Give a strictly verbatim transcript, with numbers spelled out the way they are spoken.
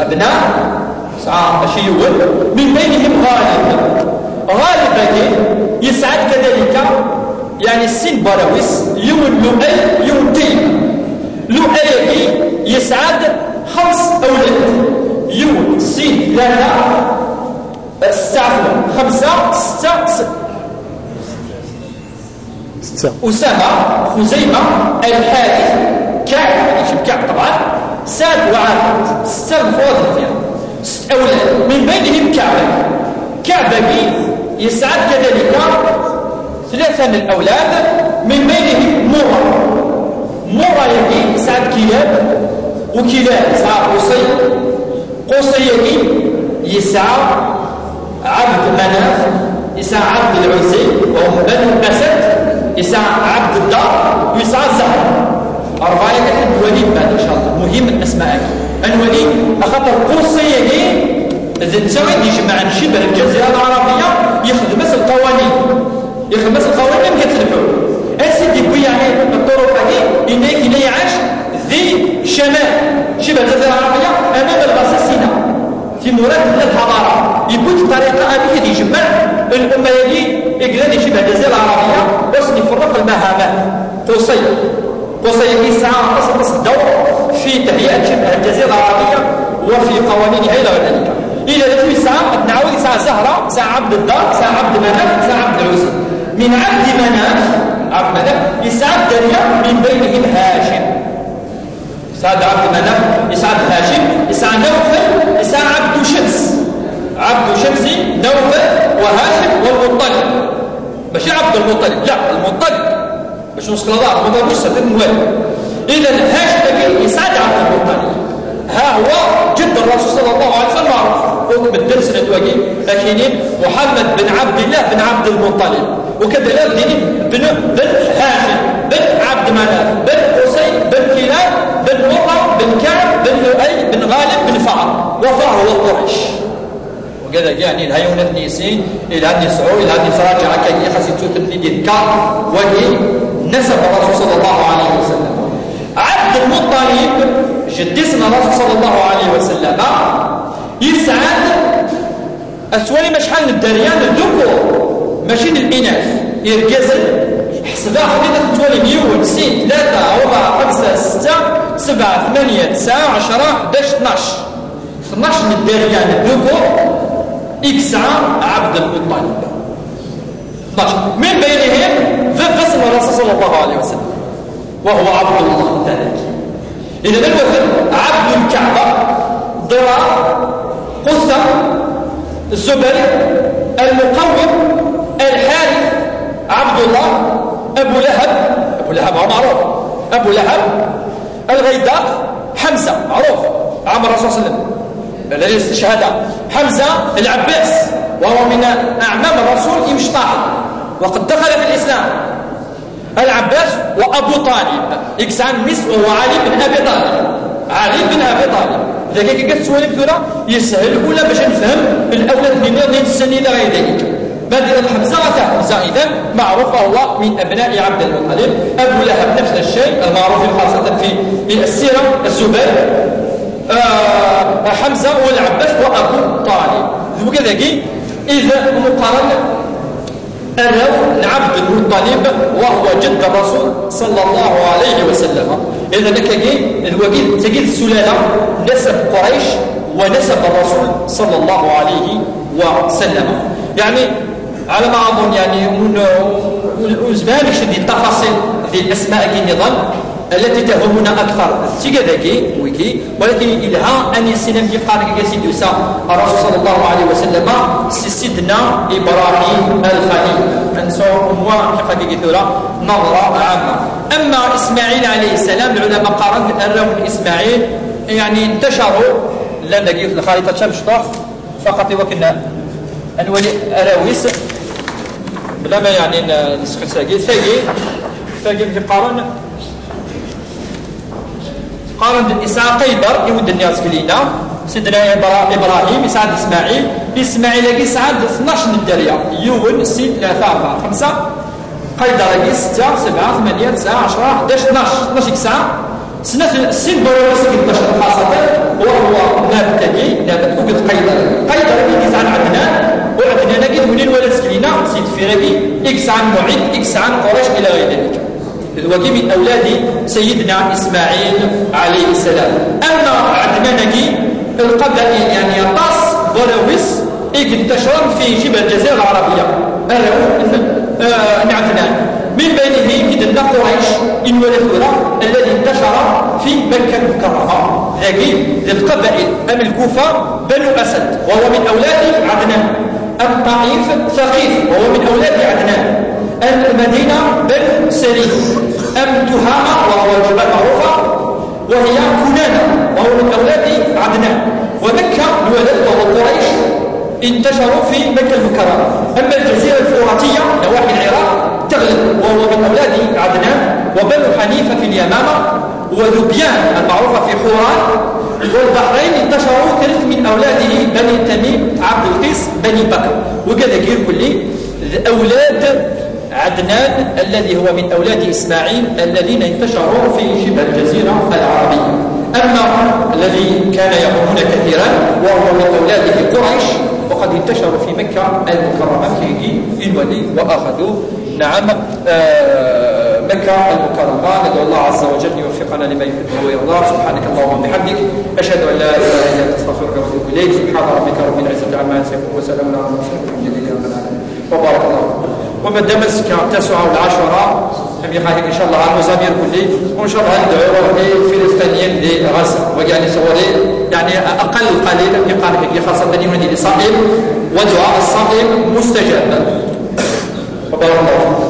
أبناء، سعى شيوان، من بينهم غالب. غالب أكيد يسعد كذلك، يعني السين براويس، يون لؤي، يون تيم. لؤي أكيد يسعد خمس أولاد. يون سين ثلاثة، ستة، عفوا، خمسة، ستة، ستة. ستة. أسامة، خزيمة، الحارث، كعب، يجيب كعب طبعا، سعد وعامر، ستة المفروض فيها. ست أولاد، من بينهم كعب. كعب يسعد كذلك ثلاثة من الأولاد، من بينهم مرة. مرة يسعد كلاب، وكلاب يسعد قصي، قصي يسعى عبد مناف، يسعى عبد العزي، وهم بنو أسد، يسعى عبد الدار، ويسعى الزهر. أربعة كتب الوليد بعد إن شاء الله. مهم الأسماء هذه. الوليد، أخطر قصي ذي التسعة يجمع عن شبه الجزيرة العربية، يخدم القوانين. يخدم القوانين كتلحو. أسد يبوي يعني الطرق هذه، إنك إلى عاش ذي شمال، شبه الجزيرة العربية، أمام البصرة سيناء. في مراد من الحضارة، يبوت الطريقة هذه يجمع الأمة هذه، يقدر يجيب الجزيرة العربية، باش يفرق المهامات. توصي، توصي يسعى قصة الدور في تهيئة شبه الجزيرة العربية وفي قوانينها إلى غير ذلك. إلى ذلك يسعى، نعاود يسعى زهرة، يسعى عبد الدار، يسعى عبد مناف، يسعى عبد العزي. من عبد مناف، عبد مناف، يسعى الدنيا من بينهم هاشم. سعد عبد مناف، إسعاد هاشم، إسعاد نوفل، إسعاد عبد شمس. عبد شمس، نوفل، وهاشم، والمطلب. ماشي عبد المطلب، لا، المطلب. باش نوصل الله، المطلب مش سفر موالي. إذا هاشم أكيد إسعاد عبد المطلب. ها هو جد الرسول صلى الله عليه وسلم معروف. وقت بالدرس الأدواجي، لكن محمد بن عبد الله بن عبد المطلب. وكذلك ديني بن، بن هاشم، بن عبد مناف، بن قصي، بن كلاب، بن مرة، بن كعب، بن لؤي، بن غالب، بن فهر، وفهر هو قريش. وكذا يعني الهيونة نيسين، إلى أن يسعوا، إلى أن يسراجع كي يخسي توت النبي الكار، ولي نسب الرسول صلى الله عليه وسلم. عبد المطلب، جدي سنة الرسول صلى الله عليه وسلم، يسعد أتولي ما شحال من الدريان الذكور، ماشي الإناث. إرجازا حسبها خلينا تتولي ميون، سين، ثلاثة، أربعة، خمسة، ستة، سبعة، ثمانية، تسعة، عشرة، حداش، اثناش. اثناش من الدريان الذكور، إكسعة عبد المطلب. اثناش. من بينهم ذا قسم الرسول صلى الله عليه وسلم. وهو عبد الله الثاني. إذا الوثن عبد الكعبة، ضرار، قثة، الزبير، المقوم، الحارث، عبد الله، أبو لهب، أبو لهب هو معروف، أبو لهب، الغيداق، حمزة، معروف، عم الرسول صلى الله عليه وسلم، الذي استشهد، حمزة، العباس، وهو من أعمام الرسول إمشطاح، وقد دخل في الإسلام. العباس وأبو طالب، إكسان مس وهو علي بن أبي طالب. علي بن أبي طالب. إذا كان كتسوالف ثورة، يسهل ولا باش نفهم الأولاد اللي نيض السنين غير ذلك. بدل الحمزة غتاع حمزة إذا معروف، هو من أبناء عبد المطلب. أبو لهب نفس الشيء، المعروف خاصة في، في السيرة، الزبير، آه، حمزة والعباس وأبو طالب. ذوك ذاكي، إذا مقارن أنه عبد المطلب وهو جد الرسول صلى الله عليه وسلم. إذا كاين الوكيل تجد السلالة نسب قريش ونسب الرسول صلى الله عليه وسلم. يعني على ما أظن، يعني، ون-، ون-، ونزبان شدي التفاصيل في الأسماء كي نظام. التي تهمنا أكثر سيجا ذاكي ويكي، ولكن إلها أن يسلم في قارن كي سيدوسا الرسول صلى الله عليه وسلم، سي سيدنا إبراهيم الخليل. أنسو هو كيف كي ثورة نظرة عامة. أما إسماعيل عليه السلام، العلماء قارن أنه إسماعيل، يعني، انتشروا لأن ذاكي في الخريطة شمس طاف فقط وكنا الولي أراويس بلا ما، يعني، ن-، نسخن ساقي ساقي ساقي في قارن قارن إسحاق قيبر يود الناس كلينا. سيدنا إبرا-، إبراهيم يسعد إسماعيل. إسماعيل يسعد اثناش من الدريا، يون، سين، ثلاثة، أربعة، خمسة. قيدر يجي ستة، سبعة، ثمانية، تسعة، عشرة، حداش، اثناش، اثناش يسعى. سنة السين بروس اثناش خاصة، وهو نبتة. Neɣ akked Qaydar. Qaydar-agi i yesɛan Ɛednan, u Ɛednan-agi d win i nwala seg dinna, si deffir-agi, i yesɛan Muɛid, i yesɛan Qurayc, ila ɣayr dalik. D wagi min awladi Sayyidna Ismaɛil alayhi ssalam. Ama Ɛednan-agi, lqabail, yeɛni aṭas n warraw-is i yentacren fi jibha Lǧazira Lɛarabiya, arraw n, eh, n Ɛednan. Min baynihim, i d-nenna Qurayc, i nwala tura, alladi intacaren fi Makka Lmukarrama, dagi d lqabail, am Lkufa, Banu Asad, wa huwa min awladi Ɛednan. أم طائف ثقيف وهو من أولاد عدنان. أم المدينة بنو سليم. أم تهامة وهو جبال معروفة وهي كنانة وهو من أولاد عدنان. ومكة الولد وهو قريش انتشروا في مكة المكرمة. أما الجزيرة الفراتية نواحي العراق تغلب وهو من أولاد عدنان. وبنو حنيفة في اليمامة وذبيان المعروفة في حوران والبحرين انتشروا ثلاث من أولاده بني تميم عبد القيس بني بكر. وكذا كير كلي أولاد عدنان الذي هو من أولاد إسماعيل الذين انتشروا في شبه الجزيرة العربية. أما الذي كان يهمنا كثيرا وهو من أولاده قريش، وقد انتشروا في مكة المكرمة في الولي وأخذوا، نعم، آه، مكة المكرمة. ندعو الله عز وجل أن يوفقنا لما يحبه ويرضاه. سبحانك اللهم وبحمدك، أشهد أن لا إله إلا أنت، أستغفرك وأتوب إليك. سبحان ربك رب العزة عما يصفون، وسلام على المرسلين، والحمد لله رب العالمين. وبارك الله فيكم. ومادام الزكاة التاسعة والعشرة، أم يقال إن شاء الله على المزامير كلي، وإن شاء الله ندعو روحي فلسطينيين لغزة، ويعني صوري، يعني أقل قليل أم يقال لك خاصة يهودي لصائم، ودعاء الصائم مستجاب. وبارك الله فيكم.